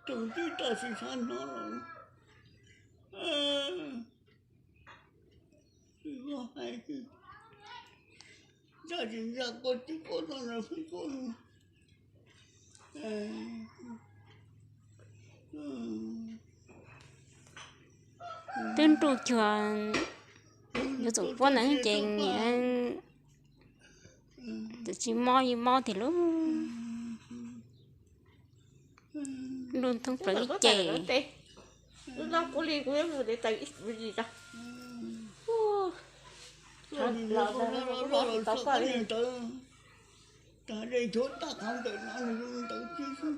Tus tib tas tsis txhob hnov los, tsis muaj hais, ntxa tsis ntxa koj tib koj txoj ntawd pheej koj. Twb nruj cuag yuav txoom puab ntawd ces niam tsis mob yeej mob tiag lauj. Nruj thoob plaws ib ce. Tag dej nchuav tag qhov ntawm no ntawd xwb.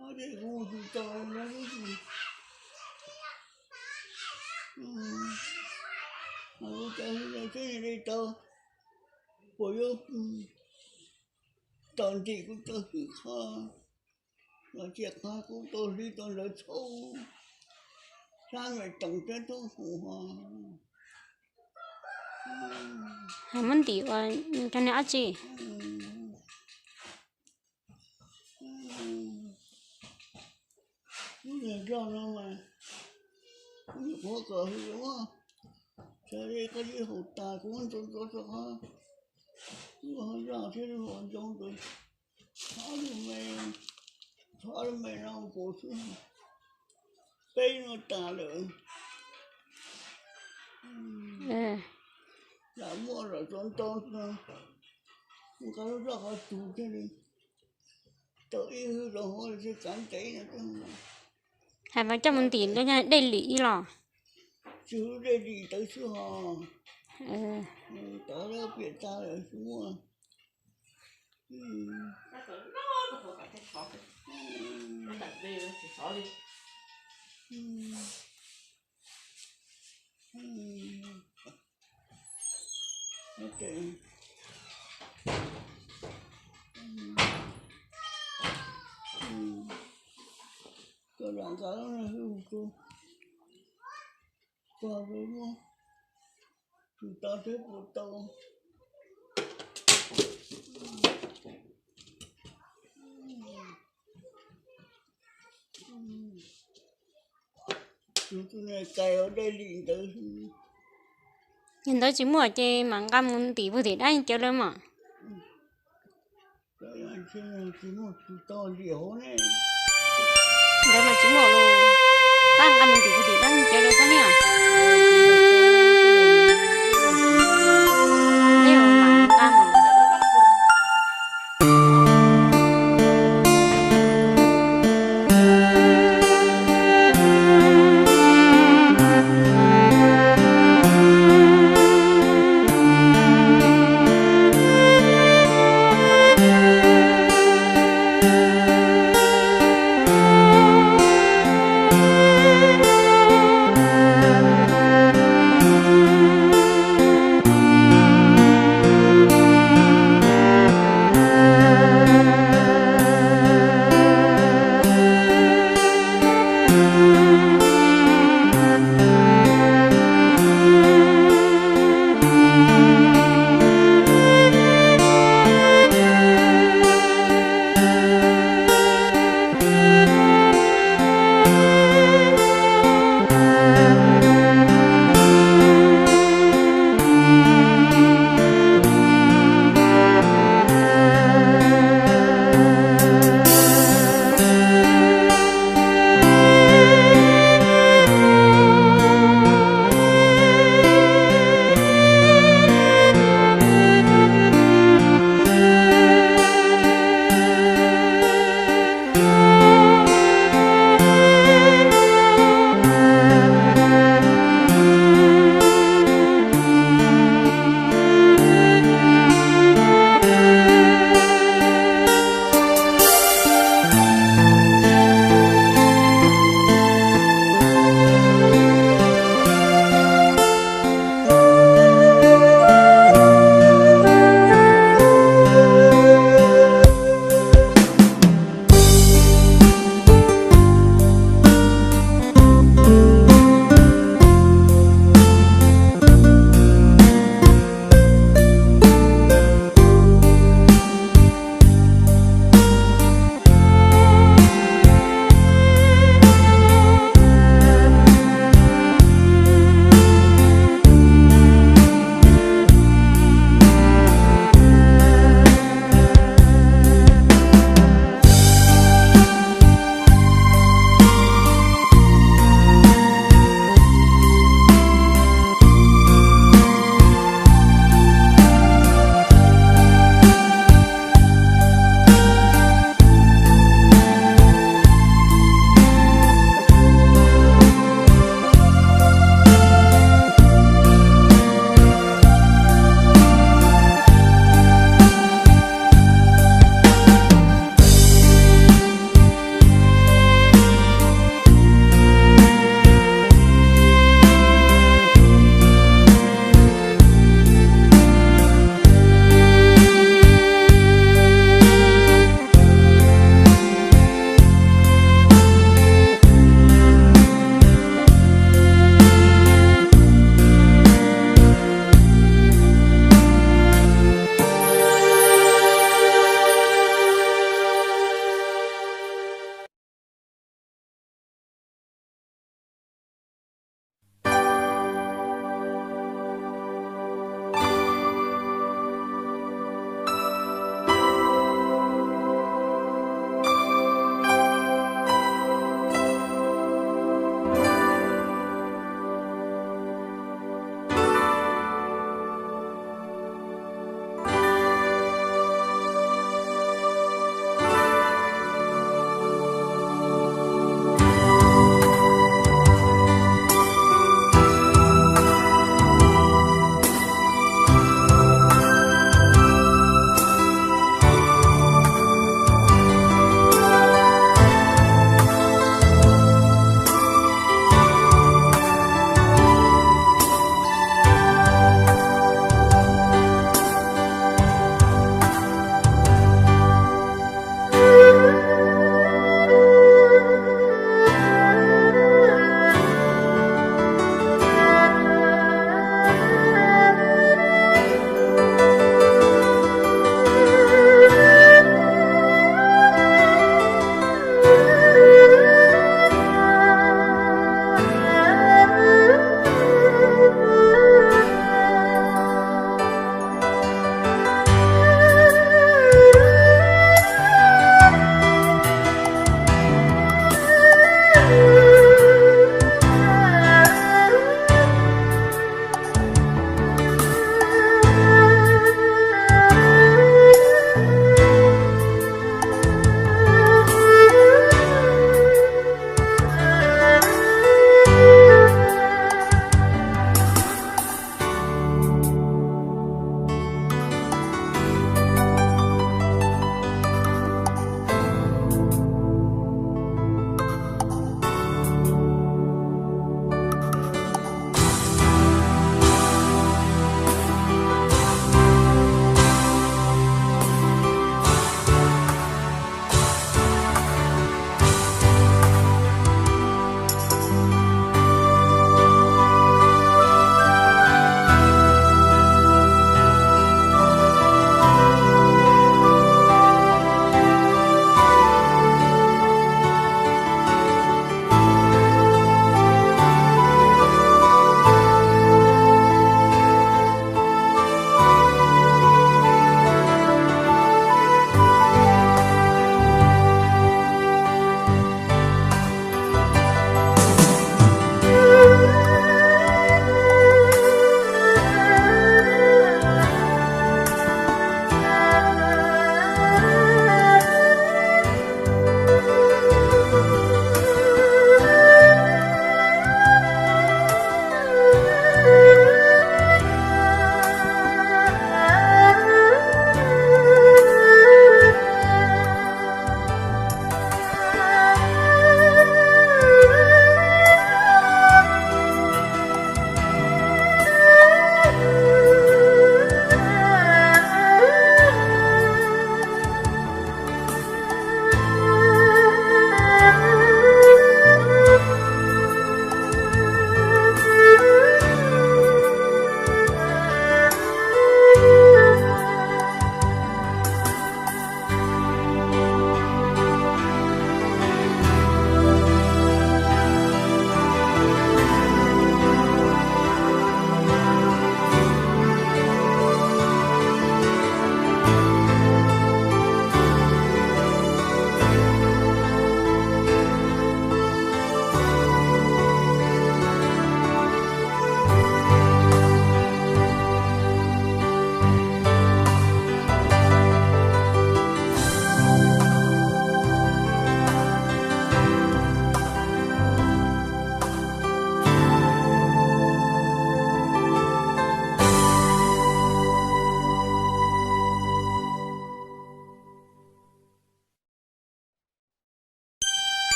Ob dej kuv mus tsis tau no, kuv cov hwj tau teb dej tau, puas yuav tau ntim kuv cov hwj qho los cia qhov kuv tau hliv tau ntawd txhub, sab me toom thiab tub hus ho. Muab ntim ua rau niag dab tsi? Lub niag zog no mas kuv nyuam qhuav kom hwj ua, xav li qhov ib haus tas kuv muab ntxuav ntxuav rau qhov lub hauv zog thiab lub hauv ntoo ntawd, ob lub me, ob lub me no kuv xwb, peb no tas lawm. Lam muaj los txog ntau, nqa lub zog qhov tug thiaj li tau ib hwj rau hauv thiaj txav ntev no. Hais mas coj mus ntim dej lim ib los? Tsis, lub dej lim ntawd xwb ho. Tod lawv piam tag lawm tsis muaj. Koj lam nqa hwj tus, koj muab tus tau thiab puas tau. Tus tus niag kais ua dej lim ntawd. Yog ntawd tsis muaj ces mam nqa mus ntim puag tim dab cawv lawm mas. Ntawd mas tsis muaj los, pab nqa mus ntim puag tim dab cawv lawm xwb niam.